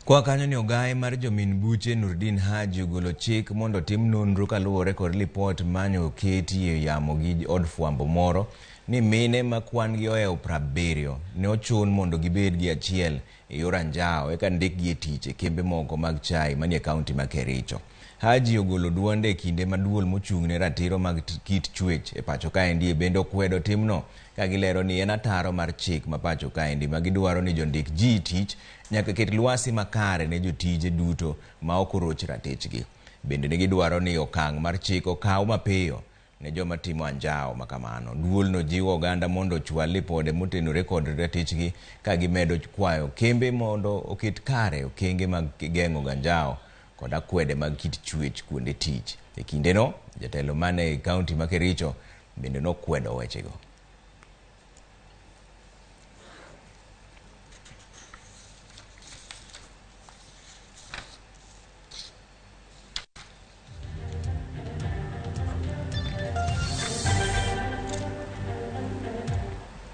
Kwa kanyo ni ogaye mar jomin buche Nurdin Haji ogolo chik mondo otim nonro kaluwore kod lipot mane oketi e yamo gi od fwambo moro ni mine ma kwan gi ohewo 70 ne ochun mondo gibed gi achiel e yor anjawo eka ndikgi e tich e kembe moko mag chai manie kaunti ma Kericho. Haji ogolo duonde e kinde ma duol mochung' ne ratiro mag kit chwech e pacho kaendi bende okwedo timno ka gilero ni en ataro mar chik ma pacho kaendi ma gidwaro ni jondik ji tich nyaka ket lwasi makare ne jotije duto ma ok oroch ratichgi. Bende ne gidwaro ni okang' mar chik okaw mapiyo ne joma timo anjawo ma kamano. Duolno jiwo oganda mondo ochwal lipode motenore kod ratichgi ka gimedo kwayo kembe mondo oket kare okenge mag geng'o anjawo kod akwede mag kit chwech kuonde tich. E kindeno, jatelo mane e kaunti ma Kericho bende nokwedo wechego.